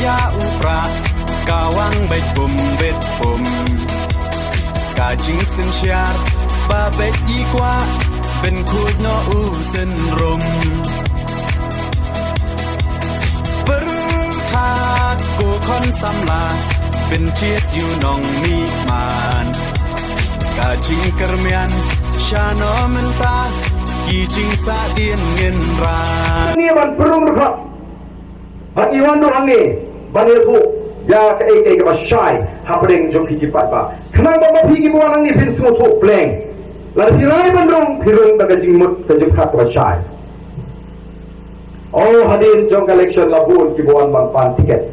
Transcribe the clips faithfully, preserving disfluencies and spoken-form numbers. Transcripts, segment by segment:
Ïa u prah ka wang beit pum beit pum. Ka jingsynshar ba beit i kwah ban khuid noh u synrum. Pyrkhat ko khon samla ban jied ïa u nongmihman. Ka jingkyrmen shano mynta ki jingsahdien ngin rah. Ni ban pyrung ruh. Bad ngi wan ruh hangne ban ïathuh ïa kaei kaei kaba shai hapdeng jong phi ki paidbah. Khnang ba ma phi kiba wan hangne phin sngewthuh pleng. Lada phi rai ban rung, phi rung da ka jingmut ka jingpyrkhat kaba shai. Oh, hadien jong ka election la bun kiba wan ban pan tiket.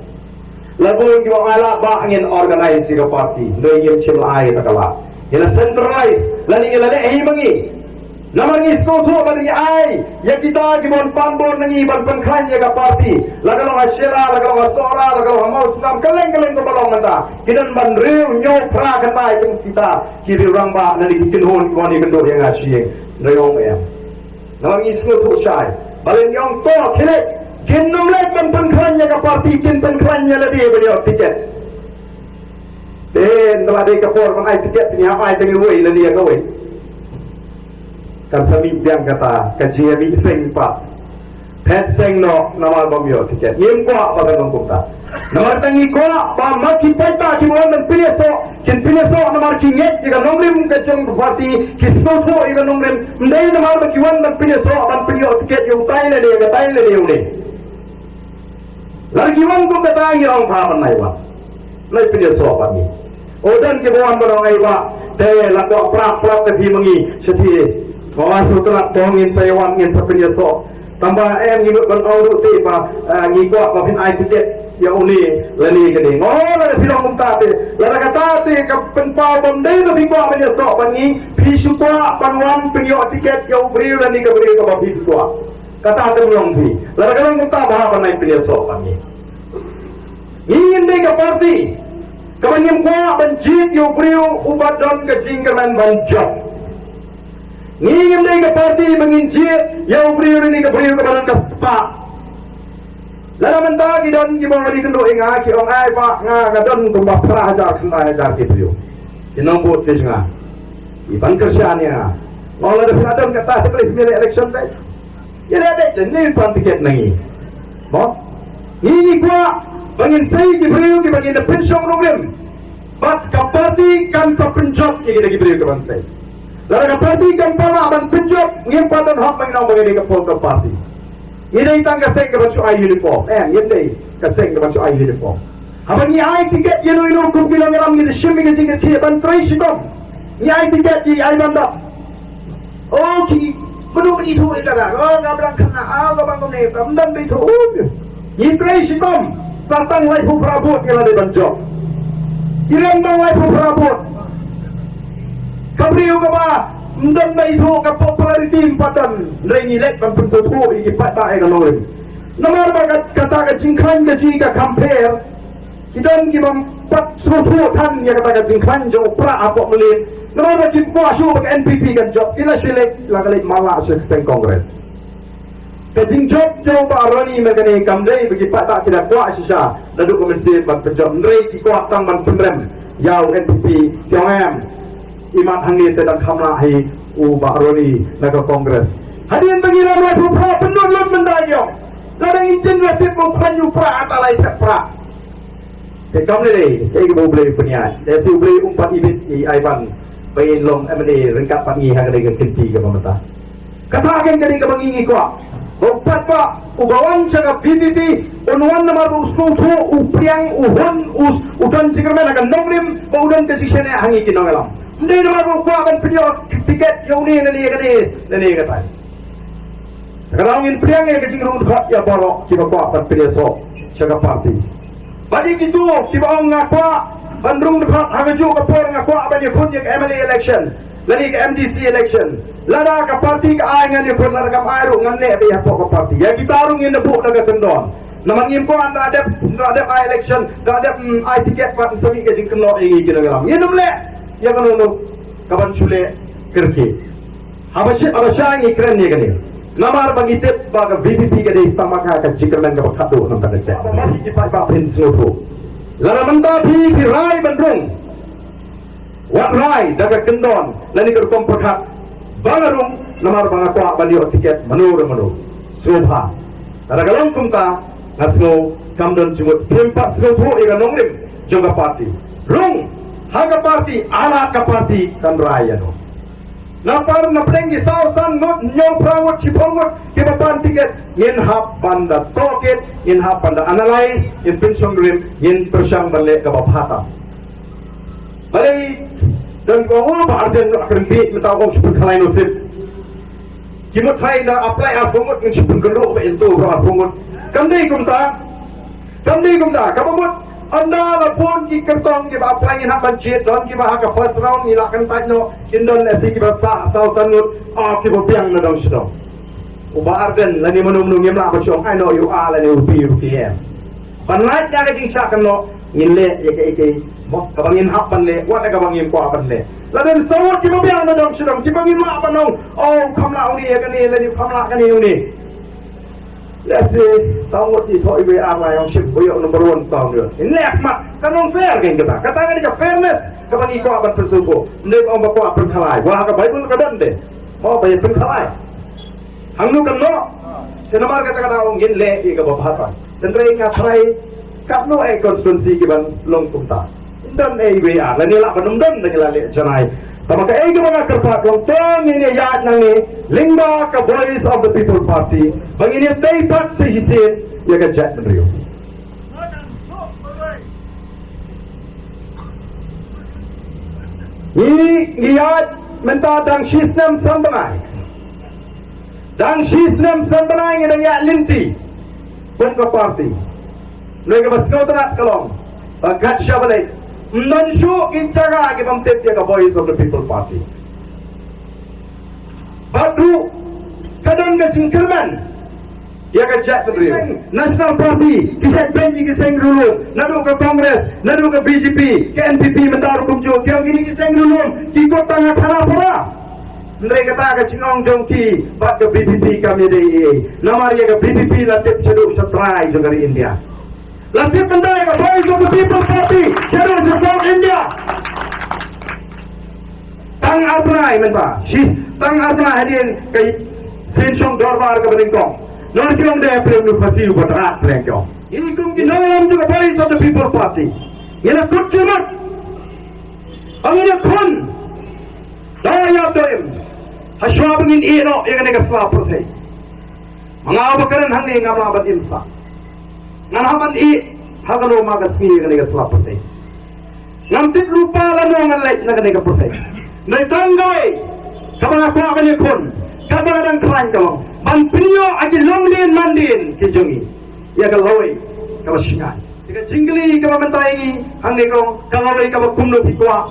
La bun kiba ong ai lah ba ngin organize ïa ka party. Hynrei ngim shym la ai kata ka lad. Ngi la centralize lane ngi la leh hi ma ngi. Namar ngi sngewthuh lada ngi ai ïa kita kiba wan pan bor na ngi ban pynkhlaiñ ïa ka party, la ka long ha Shella, la ka long ha Sohra, la ka long ha Mawsynram, kylleng kylleng kaba long mynta, ki don ban riew hynñiew phra khyndai kum kita ki riew rangbah lane ki kynhun kiba wan ïakynduh ïa nga sha ïing. Hynrei ong em. Namar ngi sngewthuh shai. Balei ngi ong to khie leit, kin nym leit ban pynkhlaiñ ïa ka party, kin pynkhlaiñ ïa lade ban ïoh tiket. Te ynda la dei ka por ban ai tiket, ngi hap ai tang iwei lane ïa kawei. Kan sa mih biang kata ka jingïamih seng pat. Phet seng noh namar bym ïoh tiket. Ngim kwah ba kan long kumta. Namar kata ngi kwah ba ma ki paidbah kiba wan ban pynïasoh, kin pynïasoh namar ki ngeit ïa ka nongrim ka jong ka party, ki sngewthuh ïa ka nongrim. Ym dei namar ba ki wan ban pynïasoh ban pynïoh tiket ïa utai lane ïa katai lane ïa une. Lada ki wan kum kata ngi ong pha ban nai wan. Nai pynïasoh bad ngi. O don kiba wan ban ong ai ba te la kwah prah prah te phi ma ngi sha te. Ba wan shu tlak to ngin sa ïa wan ngin sa pynïasoh. Tangba em ngi mut ban ong ruh te ba, eh, ngi kwah ba phin ai tiket ïa une lane kane. Ngo lada phi long kumta te. Lada kata te ka pynpaw bym dei ba phi kwah pynïasoh bad ngi, phi shu kwah ban wan pynïoh tiket ïa u briew lane ka briew kaba phi kwah. Kata ka long phi. Lada ka long kumta ba hap ban ai pynïasoh bad ngi. Ngi ngim dei ka party kaba ngim kwah ban jied ïa u briew uba don ka jingkyrmen ban jop. Ngi ngim dei ka party ba ngin jied ïa u briew lane ka briew kaba don ka spah. Lada mynta ki don kiba ong ïakynduh ïa nga ki ong ai ba nga, nga don kumba phra hajar khyndai hajar ki briew. Ki nongbud ki jong nga. Ki ban kyrshan ïa nga. Ong lada phi la don kata te balei phi leh election te. Ïa leh beit lane pan tiket na ngi. Mo? Ngi ngi kwah ba ngin sei ki briew kiba ngin da pynshong nongrim. Bad ka party kan sa pynjop ïa kita ki briew kiban sei. Lada ka party kam pat lah ban pynjop, ngim pat don hok ba ngin ong ba ngi dei ka political party. Ngi dei tang ka seng kaban shu ai uniform. Eh, ngim dei ka seng kaban shu ai uniform. Haba ngi ai tiket ïano ïano kum ki nongïalam ngi da shim ïa ka jingkitkhlieh ban trei shitom. Ngi ai tiket ngi ai ban dap. Oh, ki mano ban ithuh ïa ka, oh, nga blang khynnah, oh, ka bang kumne, ka ym don ba ithuh. Oh, ngi trei shitom. Sa tang laiphew phra vote ngi la dei ban jop. Ki rem tang laiphew phra vote. Ka briew kaba ym don ba ithuh, ka popularity ym pat don. Hynrei ngi leit ban pynsngewthuh ïa ki paidbah ïa ka nongrim. Namar ba ka, kata ka jingkhlaiñ ka jong ngi ka compare. Ki don ki bym pat sngewthuh than ïa kata ka jingkhlaiñ jong u prah hapoh mylliem. Namar ba kim kwah shuh ba ka N P P kan jop, ki la shu leit, la ka leit matlah sha ka seng Congress. Ka jingjop jong u Bah Ronnie mynta kane kam dei ba ki paidbah ki da kwah shisha naduh ka mynsiem ban pynjop, hynrei ki kwah tang ban pynrem ïa u N P P. Ki ong em, imat hangne te dang kham lah hi u Bah Ronnie na ka Congress. Hadien ba ngi rem laiphew phra, pynlut lut mynta, ki ong. Lada ngin jin la tip ba u khlaiñ u prah, ata lai phet prah. Te kam lei lei, kaei kaba U Blei u pynïaid. Te shi U Blei um pat ibit ïa i Aiban ba in long M L A ryngkat bad ngi ha kane ka kynti kaba mynta. Kata kein ka dei kaba ngi ngi kwah. Ba u paidbah uba wan sha ka V P P un wan namar ba u sngewthuh, u pdiang, u hun, u, u don jingkyrmen ha ka nongrim, ba u don ka jingshaniah ha ngi ki nongïalam. Ym dei namar ba u kwah ban pynïoh tiket ïa une lane ïa kane lane ïa katai. Te ka daw ngin pdiang ïa ka jingrung dkhot ïa baroh kiba kwah ban pynïasoh sha ka party. Bad ïa kito kiba ong nga kwah ban rung dkhot ha kajuh ka por, nga kwah ban ïakhun ïa ka M L A election lane ka M D C election. Lada ka party ka ai ngan ïakhun, lada kam ai ruh ngan leh beit hapoh ka party. Ïa kita ruh ngin da buh da ka kyndon. Namar ngim kwah ynda dep, ynda dep ai election, ynda dep, mm, ai tiket pat sa mih ka jingkynnoh ïa ngi ki nongïalam. Ngin ym leh ïa kano kano kaban shu leh kyrkieh. Haba shit haba shai ngi kren ïa kane. Namar ba ngi tip ba ka V P P ka dei stamaka ka jingkyrmen kaba khatduh na ka bynta ka jaitbynriew. Ba phi ki paidbah phin sngewthuh. Lada mynta phi phi rai ban rung, wat rai da ka kyndon lane ka rukom pyrkhat ba nga rung namar ba nga kwah ban ïoh tiket mano re mano. Sngewbha. Lada ka long kumta, nga sngew kam don jingmut. Phim pat sngewthuh ïa ka nongrim jong ka party. Rung ha ka party, alat ka party kan rai ïa no. Na par na pdeng ki saw san ngut, hynñiew phra ngut, shiphew ngut kiba pan tiket, ngin hap ban da tohkit, ngin hap ban da analyze, ngin pynshong rim, ngin pyrshang ban leh kaba bha tam. Balei don kiba ong ba Ardent ruh kren beit, mynta ong shu pynkhalai noh sip. Ki mut tharai da apply arphew ngut, ngin shu pynkynruh ba in to ruh arphew ngut. Kam dei kumta. Kam dei kumta, kaba mut ynda la bun ki kyrtong kiba apply, ngin hap ban jied, don kiba ha ka first round ngi la kyntait noh, kin don lehse kiba sah saw san ngut, ah, kiba biang na dong sha dong. U Bah Ardent lane mano mano ngim lah ban shu ong ai noh ïa u A lane u B ruh ki em. Ban lait ïa ka jingshah kynnoh, ngin leh ïa kaei kaei mo kaba ngin hap ban leh, wat ïa kaba ngim kwah ban leh. La don saw ngut kiba biang na dong sha dong, kiba ngim lah ban ong, oh, u kham lah une ïa kane lane u kham lah kane ïa une. Lehse saw ngut, i thoh iwei ar lai, ong shim ba ïoh number one town ïoh. Ngi leh khmat, kan ong fair kein kata. Kata ka dei ka fairness kaba ngi kwah ban pynsngewthuh. Ym dei ba ong ba kwah pynkhalai. Wah, ha ka Baibl ka don de. Mo ba ïa pynkhalai. Hangno kan noh. Te namar kata ka daw ngin leh ïa kaba bha tam. Hynrei nga tharai katno ei constituency kiban long kumta. Ym don ei wei ar, lane lah ban ym don, da ngi la leh janai. Tangba kaei kaba nga kyrpad long, to ngin ïaid nangne lyngba ka Voice of the People Party ba ngin ïatei pat sa shisien ïa ka jaitbynriew. Ngi, ngi ïaid mynta dang shisnem san bnai. Dang shisnem san bnai ngi dang ïaid lynti kum ka party. Hynrei kaba sngewtynnat ka long ba kat shaba leit, ym don shuh ki jaka kibym tip ïa ka Voice of the People Party. Bad ruh ka don ka jingkyrmen ïa ka jaitbynriew. National Party ki shait beiñ ïa ki seng riewlum, naduh ka Congress, naduh ka B J P, ka N P P mynta ruh kumjuh, ki ong kine ki seng riewlum ki kut tang ha thana para. Hynrei kata ka jingong jong ki bad ka V P P kam ïadei ei ei. Namar ïa ka V P P la tip shaduh sha trai jong ka ri India. La tip mynta ïa ka Voice of the People Party shaduh sha South India. Tang ar bnai mynta, shis, tang ar bnai hadien ka sien shong dorbar kaba nyngkong. Nor ki ong da pyrshah nu phasi uba trat pyrshah ki ong. Ngi kum ki nongïalam jong ka Voice of the People Party ngi la kut jingmut. Ba ngin ïakhun da ïa doim hashwa ba ngin ïeh noh ïa kane ka sla pyrthei. Ma nga uba kren hangne ngam lah ban im sah. Ngan hap ban ïeh ha kano ma ka sngi ïa kane ka sla pyrthei. Ngam tip lypa lano ngan leit na kane ka pyrthei. Hynrei tang kawei kaba nga kwah ban ïakhun, kaba nga dang khlaiñ ka long ban pynïoh ïa ki longdien mandien ki jong ngi ïa ka lawei kaba shngaiñ. Ka jingkylli kaba mynta ïa ngi hangne ka long, ka lawei kaba kumno phi kwah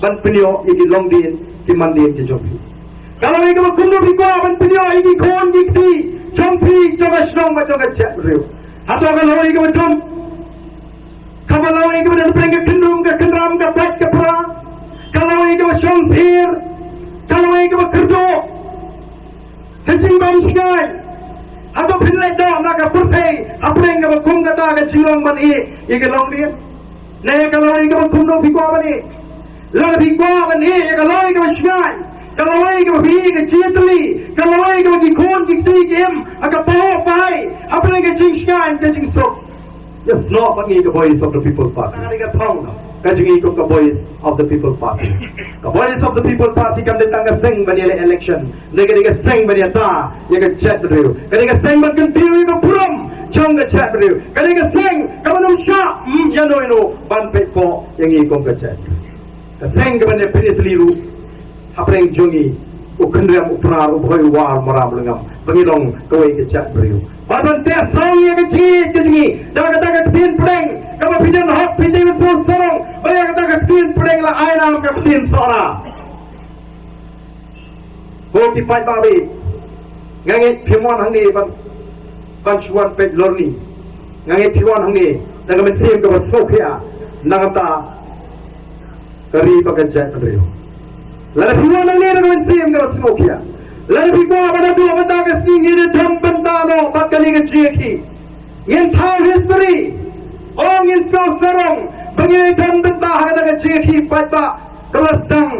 ban pynïoh ïa ki longdien ki mandien ki jong phi? Ka lawei kaba kumno phi kwah ban pynïoh ïa ki khun ki kti jong phi, jong ka shnong bad jong ka jaitbynriew? Hato ka lawei kaba jum, kaba lawei kaba don pyrshah ka kyndrum ka kynram ka pait ka pra? Ka lawei kaba shong sir? Ka lawei kaba kyrduh? Ka jingbam shngaiñ. Hato phin leit doh na ka pyrthei hapdeng kaba kum kata ka jinglong ban ïeh ïa ka longdien? Ne ka lawei kaba kumno phi kwah ban ïeh? Lada phi kwah ban ïeh ïa ka lawei kaba shngaiñ, ka lawei kaba phi ïeh ka jingïatylli, ka lawei kaba ki khun ki kti ki im ha ka pahuh pahai hapdeng ka jingshngaiñ ka jingsuk. Ïa snoh bad ngi ka Voice of the People Party. Ka dei ka thong ka jong ngi kum ka Voice of the People Party. Ka Voice of the People Party kam dei tang ka seng ban ïaleh election. Dei ka dei ka seng ban ïada ïa ka jaitbynriew. Ka dei ka seng ban kyntiew ïa ka burom jong ka jaitbynriew. Ka dei ka seng kaban ym shah, mm, ïano ïano ban peit poh ïa ngi kum ka jaitbynriew. Ka seng kaban ïa pynïatylli ruh hapdeng jong ngi, u Khynriam, u Pnar, u Bhoi, u War, u Maram, u Lyngngam, ba ngi long kawei ka jaitbynriew. Bad ban teh song ïa ka jingïeit ka jong ngi da kata ka ktien pdeng kaba phi don hok phi dei ban sngewsarong, ba ïa kata ka ktien pdeng la ai nam ka ktien Sohra. Ko ki paidbah, nga ngeit phim wan hangne ban, ban shu wan peit lorni. Nga ngeit phi wan hangne da ka mynsiem kaba sngewkhia na ka bynta ka ri bad ka jaitbynriew. Lada phi wan hangne da ka mynsiem kaba sngewkhia, lada phi kwah ba naduh mynta ka sngi ngi jingïakhih. Ngin thaw history. O ngin sngewsarong ba ngin ïadon bynta ha kane ka jingïakhih paidbah ka la sdang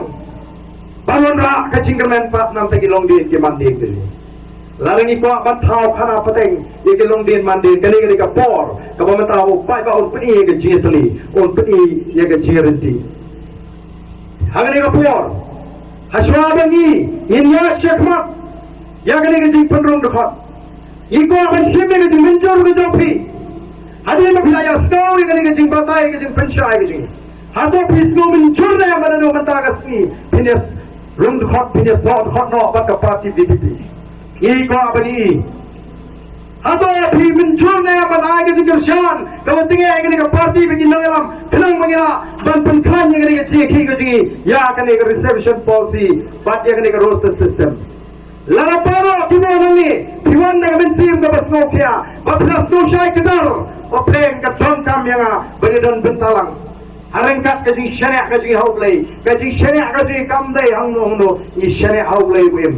ban wanrah ka jingkyrmen pat namar ki longdien ki mandien ki. Lada ngi kwah ban thaw khana pateng ïa ki longdien mandien, kane ka dei ka por kaba mynta u paidbah un pyni ïa ka jingïatylli, un pyni ïa ka jingïarynti. Ha kane ka por, hashwa ba ngi ngin ïaid shakhmat ïa kane ka jingpynrung dkhot, ngi kwah ban shim ïa ka jingmynjur ka jong phi. Hadien ba phi la ïa sngew ïa kane ka jingbatai, ïa ka jingpynshai, ïa ka jing, hato phi sngew mynjur ne em ba naduh mynta ka sngi phin ïa rung dkhot, phin ïa soh dkhot noh bad ka party V P P? Ngi kwah ban ïohi. Hato phi mynjur ne em ban ai ka jingkyrshan kaba tyngeh ïa kane ka party bad ki nongïalam khnang ba ngin lah ban pynkhlaiñ ïa kane ka jingïakhih ka jong ngi ïa kane ka reservation policy bad ïa kane ka roster system? Lada baroh kiba wan hangne phi wan da ka mynsiem kaba sngewkhia, ba phi la sngewshai kdar, ba phi ka donkam ïa nga ban ïadon bynta lang ha ryngkat ka jingshaniah ka jong ngi ha U Blei, ka jingshaniah ka jong ngi kam dei hangno hangno, ngi shaniah ha U Blei ba im.